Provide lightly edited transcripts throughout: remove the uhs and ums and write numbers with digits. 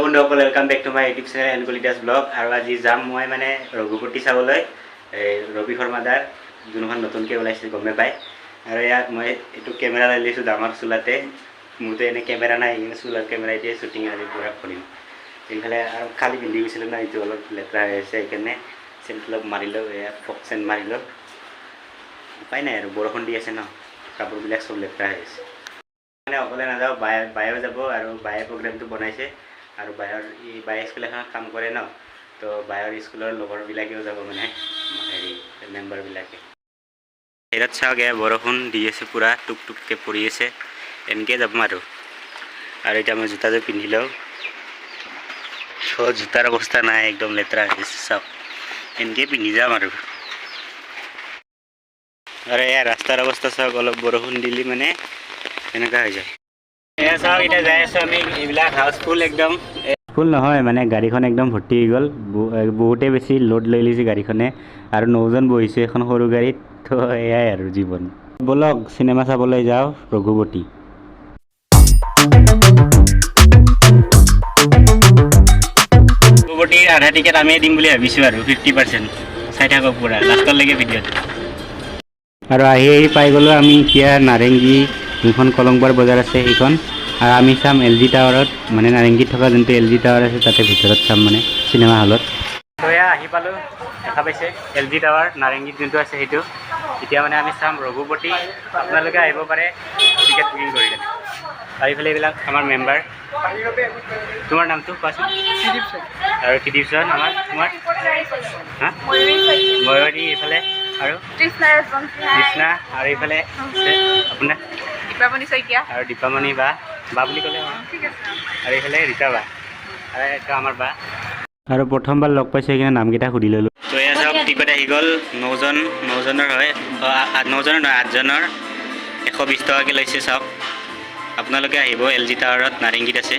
বন্ধুসকল, welcome back to my YouTube channel N Kalita's blog. আৰু আজি যাম মই মানে ৰঘুপতি চাবলৈ, এই ৰবি শৰ্মা দাৰ যোনখন নতুনকৈ ওলাইছে, গমেই পায়। আৰু ইয়াত মই এইটো কেমেৰা লৈ লৈছোঁ ডাঙৰ চোলাতে। মোৰতো এনে কেমেৰা নাই, সেইকাৰণে চোলাৰ কেমেৰা দিয়ে শ্বুটিং আজি পূৰা কৰিম। এইফালে আৰু কালি পিন্ধি গৈছিলোঁ ন, এইটো অলপ লেতেৰা হৈ আছে, সেইকাৰণে চেণ্ট অলপ মাৰিলোঁ। এয়া ফক চেণ্ট মাৰিলোঁ। উপায় নাই আৰু, বৰষুণ দি আছে ন, কাপোৰবিলাক চব লেতেৰা হৈ আছে। মানে অকলে নাযাওঁ, বায়ে বায়েও যাব। আৰু বায়ে প্ৰগ্ৰেমটো বনাইছে আৰু বায়ৰ ই বায়ে স্কুল এখনত কাম কৰে ন, তো বায়ৰ স্কুলৰ লগৰবিলাকেও যাব, মানে হেৰি মেম্বাৰবিলাকে। বাহিৰত চাওক, এয়া বৰষুণ দি আছে, পূৰা টুপ টুপকৈ পৰি আছে। এনেকৈ যাম আৰু। আৰু এতিয়া মই জোতাযোৰ পিন্ধি লওঁ। জোতাৰ অৱস্থা নাই, একদম লেতেৰা হৈ আছে চাওক। এনেকৈ পিন্ধি যাম আৰু। আৰু এয়া ৰাস্তাৰ অৱস্থা চাওক, অলপ বৰষুণ দিলে মানে এনেকুৱা হৈ যায়। এয়া চাওক, এতিয়া যাই আছোঁ আমি। এইবিলাক হাউচফুল একদম, ফুল নহয় মানে গাড়ীখন একদম ভৰ্তি হৈ গ'ল। বহুতেই বেছি লোড লৈ লৈছে গাড়ীখনে আৰু 9জন বহিছোঁ এখন সৰু গাড়ীত। তো এয়াই আৰু জীৱন। ব'লক, চিনেমা চাবলৈ যাওঁ, ৰঘুপতি। ৰঘুপতিৰ আধা টিকেট আমিয়ে দিম বুলি ভাবিছোঁ আৰু 50%। চাই থাকক পূৰা লাষ্টলৈকে ভিডিঅ'টো। আৰু আহি আহি পাই গ'লোঁ আমি এতিয়া নাৰেংগী যোনখন কলংপাৰ বজাৰ আছে সেইখন। আৰু আমি চাম এল জি টাৱাৰত, মানে নাৰেংগীত থকা যোনটো এল জি টাৱাৰ আছে, তাতে ভিতৰত চাম, মানে চিনেমা হলত। তো এয়া আহি পালোঁ, দেখা পাইছে এল জি টাৱাৰ নাৰেংগীত যোনটো আছে সেইটো। এতিয়া মানে আমি চাম ৰঘুপতি। আপোনালোকে আহিব পাৰে টিকেট বুকিং কৰি কেনে। আৰু এইফালে এইবিলাক আমাৰ মেম্বাৰ। তোমাৰ নামটো কোৱাচোন। আৰু ত্ৰিদীপচন আমাৰ, তোমাৰ হা ময়ূৰী এইফালে আৰু কৃষ্ণা। আৰু এইফালে আছে আপোনাৰ দীপামণি শইকীয়া। আৰু দীপামণি বা, বা বুলি ক'লে হ'ব। ঠিক আছে। আৰু এইফালে ৰীতা বা আৰু এইটো আমাৰ বা। আৰু প্ৰথমবাৰ লগ পাইছোঁ, সেইকাৰণে নামকেইটা সুধি ল'লোঁ। তো এয়া চাওক, টিকট আহি গ'ল। 9জন, 9জনৰ হয়, 9জনৰ নহয়, 8জনৰ 120 টকাকৈ লৈছে। চাওক, আপোনালোকে আহিব, এল জি টাৱাৰত নাৰেংগীত আছে।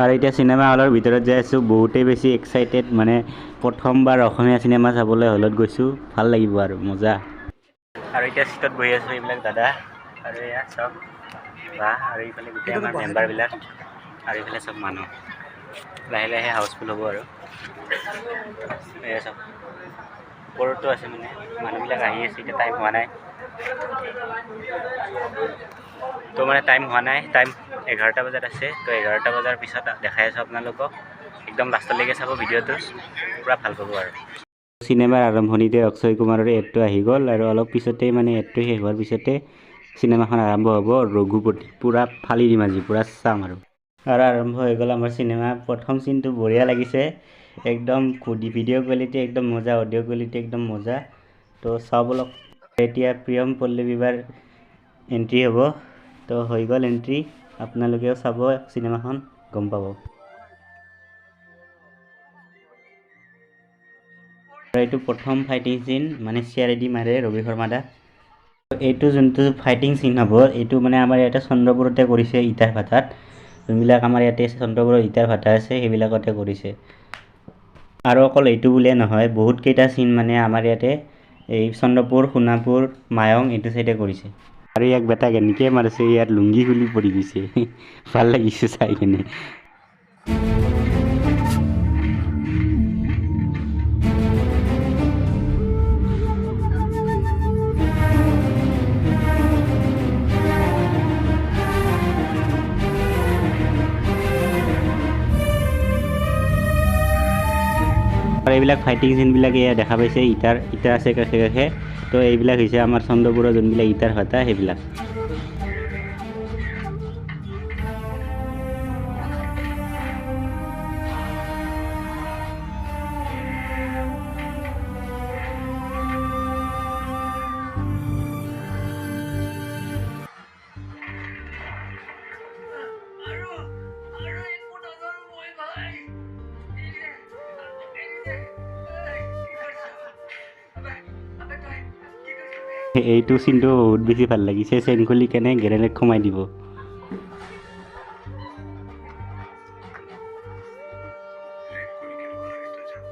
আৰু এতিয়া চিনেমা হলৰ ভিতৰত যাই আছোঁ। বহুতেই বেছি এক্সাইটেড, মানে প্ৰথমবাৰ অসমীয়া চিনেমা চাবলৈ হলত গৈছোঁ। ভাল লাগিব আৰু মজা। আৰু এতিয়া চিটত বহি আছোঁ। এইবিলাক দাদা আৰু এয়া চাওক বা আৰু এইফালে গোটেই আমাৰ মেম্বাৰবিলাক আৰু এইফালে চব মানুহ। লাহে লাহে হাউচফুল হ'ব। আৰু এয়া চাওক, ওপৰতো আছে, মানে মানুহবিলাক আহি আছে। এতিয়া টাইম হোৱা নাই, তো মানে টাইম হোৱা নাই, টাইম 11টা বজাত আছে। তো 11টা বজাৰ পিছত দেখাই আছোঁ আপোনালোকক। একদম লাষ্টলৈকে চাব ভিডিঅ'টো, পূৰা ভাল পাব। আৰু চিনেমাৰ আৰম্ভণিতে অক্ষয় কুমাৰৰ এডটো আহি গ'ল আৰু অলপ পিছতেই, মানে এডটো শেষ হোৱাৰ পিছতে চিনেমাখন আৰম্ভ হ'ব। ৰঘুপতি পূৰা ফালি দিম আজি, পূৰা চাম। আৰু আৰু আৰম্ভ হৈ গ'ল আমাৰ চিনেমা। প্ৰথম চিনটো বঢ়িয়া লাগিছে একদম। ভিডিঅ' কোৱালিটি একদম মজা, অডিঅ' কোৱালিটি একদম মজা। তো চাওঁ ব'লক। এতিয়া প্ৰিয়ম পল্লৱীবাৰ এণ্ট্ৰি হ'ব। তো হৈ গ'ল এণ্ট্ৰি। আপোনালোকেও চাব চিনেমাখন, গম পাব। আৰু এইটো প্ৰথম ফাইটিং চিন, মানে চিয়াৰেদি মাৰে ৰবি শৰ্মা দা। এইটো যোনটো ফাইটিং চিন হ'ব, এইটো মানে আমাৰ ইয়াতে চন্দ্ৰপুৰতে কৰিছে, ইটাৰ ভাটাত। যোনবিলাক আমাৰ ইয়াতে চন্দ্ৰপুৰত ইটাৰ ভাটা আছে, সেইবিলাকতে কৰিছে। আৰু অকল এইটো বুলিয়ে নহয়, বহুতকেইটা চিন মানে আমাৰ ইয়াতে এই চন্দ্ৰপুৰ, সোণাপুৰ, মায়ং এইটো চাইডে কৰিছে। আৰু ইয়াক বেটাক এনেকৈ মাৰিছে, ইয়াত লুংগি খুলি পৰি গৈছে। ভাল লাগিছে চাই কেনে। আৰু এইবিলাক ফাইটিং চিনবিলাক এয়া দেখা পাইছে, ইটাৰ ইটা আছে কাষে কাষে। তো এইবিলাক হৈছে আমাৰ চন্দ্ৰপুৰৰ যোনবিলাক ইটাৰ ভাটা সেইবিলাক। আৰু আৰু একো নাজানো মই ভাই। এৰি দে, এৰি দে। এই, কি কৰিছ? আবে, আবে, তই কি কৰিছ বে? এইটো চিনটো বহুত বেছি ভাল লাগিছে, চেইন খুলি কেনে গ্ৰেনেড সোমাই দিব। ৰেপ কৰি কেনেকুৱা লাগে তই জান?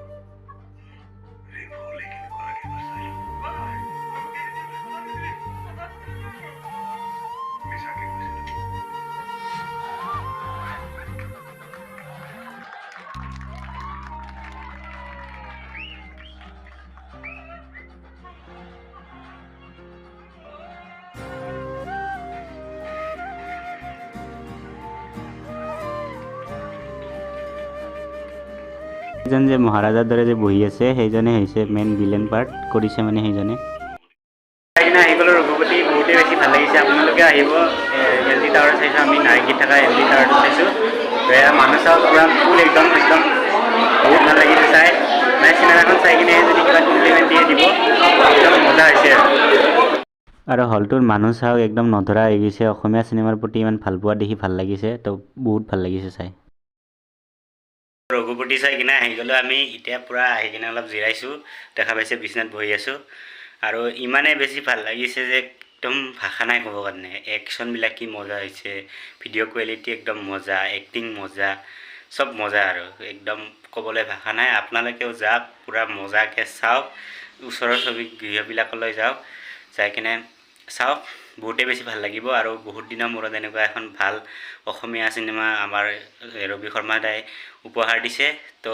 ৰেপ হ'লে কেনেকুৱা লাগে এবাৰ চাই ল। মিছাকে কৈছিলো। এজন যে মহাৰাজাৰ দৰে যে বহি আছে, সেইজনে হৈছে মেইন ভিলেন পাৰ্ট কৰিছে, মানে সেইজনে। চাই কিনে আহি গ'লোঁ ৰঘুপতি, বহুতেই বেছি ভাল লাগিছে। আপোনালোকে আহিব। এল জি টাৱাৰত চাইছোঁ আমি, নাৰেংগীত থকা এল জি টাৱাৰটো চাইছোঁ। তো এয়া মানুহ চাওক, পূৰা ফুল একদম একদম। বহুত ভাল লাগিছে চাই। মানে চিনেমাখন চাই কিনে যদি কিবা কমপ্লিমেণ্ট দিয়ে দিব, একদম মজা হৈছে। আৰু হলটোৰ মানুহ চাওক, একদম নধৰা হৈ গৈছে। অসমীয়া চিনেমাৰ প্ৰতি ইমান ভাল পোৱা দেখি ভাল লাগিছে। তো বহুত ভাল লাগিছে চাই। ৰঘুপতি চাই কিনে আহি গ'লোঁ আমি। এতিয়া পূৰা আহি কিনে অলপ জিৰাইছোঁ, দেখা পাইছে বিচনাত বহি আছোঁ। আৰু ইমানেই বেছি ভাল লাগিছে যে একদম ভাষা নাই ক'ব কাৰণে। একশ্যনবিলাক কি মজা হৈছে, ভিডিঅ' কোৱালিটি একদম মজা, এক্টিং মজা, চব মজা। আৰু একদম ক'বলৈ ভাষা নাই। আপোনালোকেও যাওক, পূৰা মজাকৈ চাওক। ওচৰৰ ছবি গৃহবিলাকলৈ যাওক, যাই কিনে চাওক, বহুতেই বেছি ভাল লাগিব। আৰু বহুত দিনৰ মূৰত এনেকুৱা এখন ভাল অসমীয়া চিনেমা আমাৰ ৰবি শৰ্মা দাই উপহাৰ দিছে। তো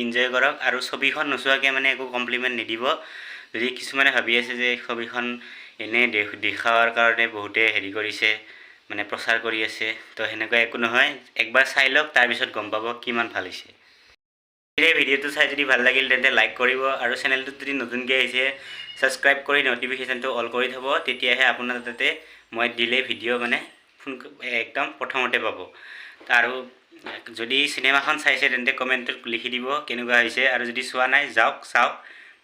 ইনজয় কৰক। আৰু ছবিখন নোচোৱাকৈ মানে একো কমপ্লিমেণ্ট নিদিব। যদি কিছুমানে ভাবি আছে যে ছবিখন এনেই দেখুওৱাৰ কাৰণে বহুতে হেৰি কৰিছে, মানে প্ৰচাৰ কৰি আছে, তো সেনেকুৱা একো নহয়। একবাৰ চাই লওক, তাৰপিছত গম পাব কিমান ভাল হৈছে। এই ভিডিঅ'টো চাই যদি ভাল লাগিল, তেন্তে লাইক কৰিব আৰু চেনেলটোত যদি নতুনকৈ আহিছে, ছাবস্ক্ৰাইব কৰি ন'টিফিকেশ্যনটো অল কৰি থ'ব। তেতিয়াহে আপোনাৰ তাতে মই দিলে ভিডিঅ' মানে ফোন একদম প্ৰথমতে পাব। আৰু যদি চিনেমাখন চাইছে, তেন্তে কমেণ্টত লিখি দিব কেনেকুৱা হৈছে। আৰু যদি চোৱা নাই, যাওক, চাওক,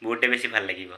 বহুতে বেছি ভাল লাগিব।